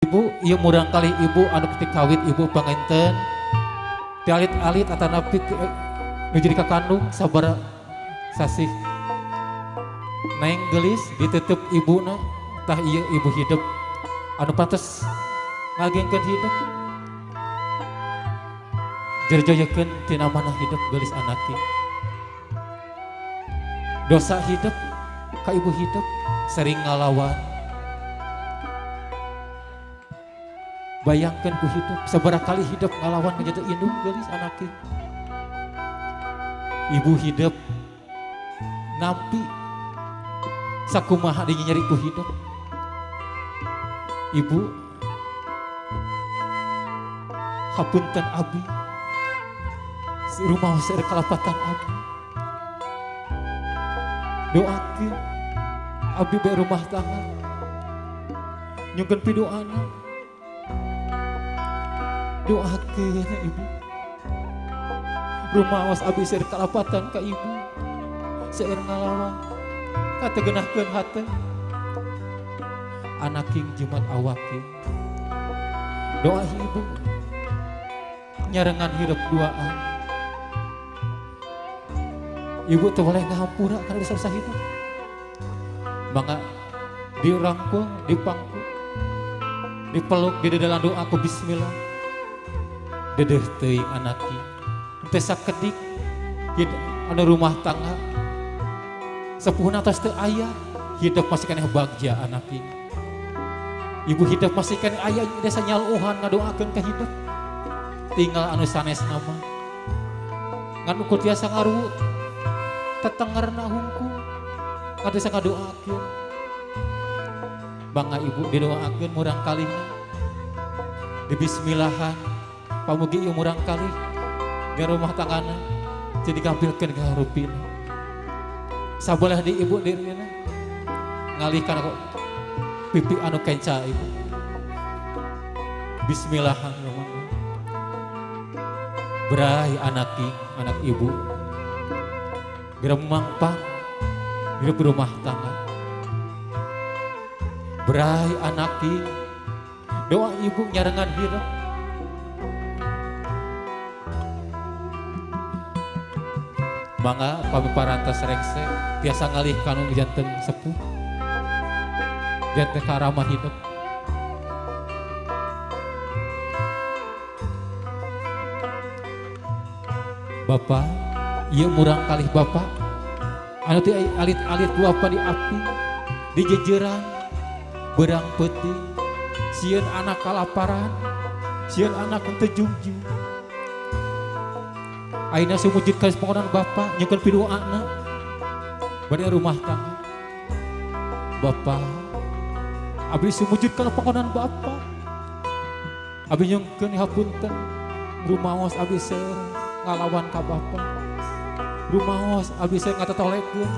Ibu, ieu murang kali ibu anu ti kawit ibu panginten ti alit-alit atanapi nu jadi kakandung sabaraha sasih neng geulis ditutup ibuna tah ieu ibu hidup anu pantes ngagengkeun hidup jerjoyekeun tina mana hidup geulis anaki dosa hidup ka ibu hidup sering ngalawan. Bayangkan ku hidup sabaraha kali hidup ngalawan menjadi indung geulis anaki. Ibu hidup nampi sakumaha dinyeri ku hidup. Ibu hapunten abi rumah seueur kalapatan abi. Doakeun abi be rumah tangga nyungkeun pidoana. Doakeun ibu rumaos abi seueur kalapatan ka ibu seueur ngalawan kategenahkeun hate anak king jimat awakeun doa ibu nyarengan hirup duaan ibu teu boleh ngahampura kana dosa-dosa hidup mangga dirangkul dipangku dipeluk di dalam doa ku bismillah dedeh teuing anaki teu sakedik anu rumah tangga sepuhna tos teu aya hidup masih keneh bagja anaki ibu hidup masih keneh aya desa nyaluhan ngadoakeun ka hidup tinggal anu sanes nama ngan ukur tiasa ngaruwut tetengerna hungkul kadesa ngadoakeun bangga ibu didoakeun murang kalihna di bismillahan pamugi ieu murang kalih di rumah tanggana jadi gampilkeun ka harupina sabelah di ibu dirina ngalih kana pipi anu kenca ibu bismillahirrahmanirrahim berai anaki anak ibu geremang pang hidup rumah tangga berai anaki doa ibu nyarengan hidup mangga pami parantos rengse tiasa ngalih kanu janten sepuh janten karamah hidup Bapak ieu murang kalih bapak anu ti alit-alit ku bapak di api di jejeran berang peuting sieun anak kalaparan sieun anak teu jungjung ayeuna sumujud ka pangonan bapak nyungkeun pidoana bade rumah tangga bapak abdi sumujud ka pangonan bapak abdi nyungkeun hapunten rumaos abdi seur ngalawan ka bapak rumaos abdi seur ngatatolekeun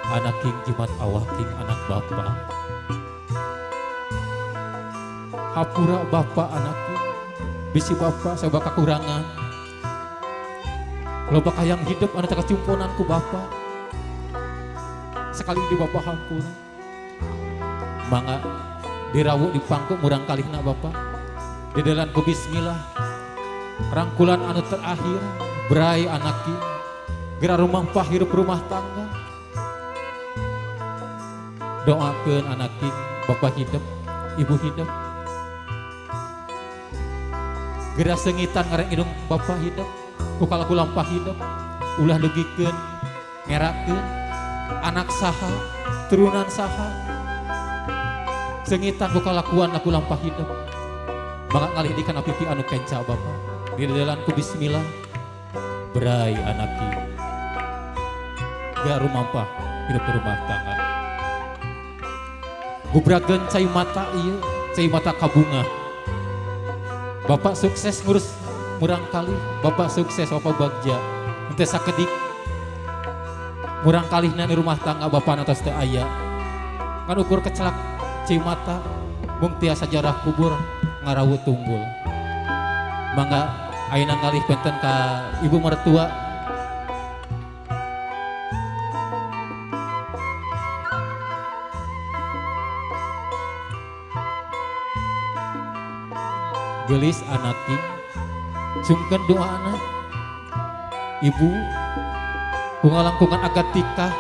anak king jimat awaking anak bapak hapura bapak anakku bisi bapak sabab kakurangan loba hayang hidup anu teu kacumponan ku bapak sekali di bapak hampura mangga dirawu dipangku murang kalihna bapak di dalam ku bismillah rangkulan anu terakhir berai anaki geura rumampah hirup rumah tangga doakeun anaki bapak hidup ibu hidup geura sengitan ngareng indung bapak hidup ku kalaku lampah hidup ulah dugikeun ngerakeun anak saha turunan saha sengitan ku kalakuan aku lampah hidup mangga ngalih di kana pipi anu kenca bapak di dalam ku bismillah berai anaki gak rumampah hidup rumah tangga gubrageun cai mata ieu cai mata kabunga bapak sukses ngurus murang kali bapak sukses bapak bagja henteu sakedik murang kalihna di rumah tangga bapak atos teu aya ngan ukur kecelak cai mata mung tiasa jarah kubur ngarawu tunggul mangga ayeuna ngalih benten ka ibu mertua Geulis anaki sungkeun doa anak ibu ku ngalangkungan akad tikah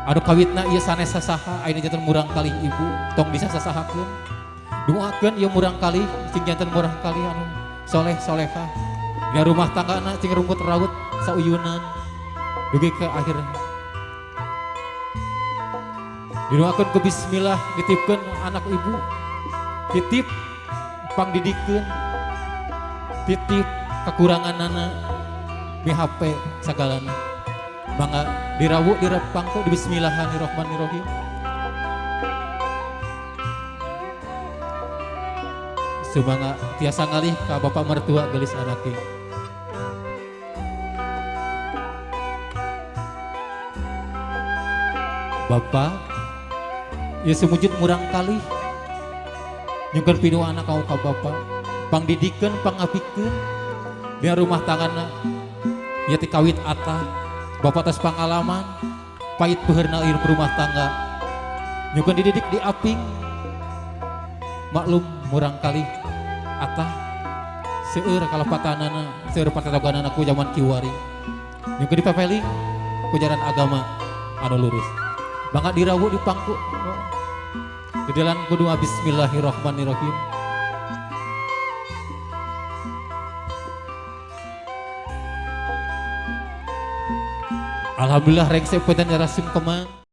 anu kawitna ieu sanes sasaha ayeuna janten murang kalih ibu tong disasahakeun doakeun ieu murang kalih cing janten murang kalih anu soleh solehah dina rumah tanggana cing rungkut raut sauyunan dugi ke akhir didoakeun ku bismillah ditipkeun anak ibu titip pangdidikeun titip kekuranganana BHP sagalana mangga dirawu direpangku di bismillahirrahmanirrahim. Sumangga tiasa ngalih ka bapak mertua geulis anake. Bapak ya sumujud murang kalih nyungkeun pinuh anak kau ka bapak pangdidikeun pangapikeun dina rumah tanggana ya ti kawit atah bapak tos pangalaman pahit peuheurna ieu rumah tangga nyungkeun dididik di aping maklum murang kalih atah seueur kalepatanana seueur patatoganana ku zaman kiwari nyungkeun dipepeling ku jalan agama anu lurus mangga dirawu di pangku di dalam kudu bismillahirrahmanirrahim. Alhamdulillah rengse punten rasungkeman.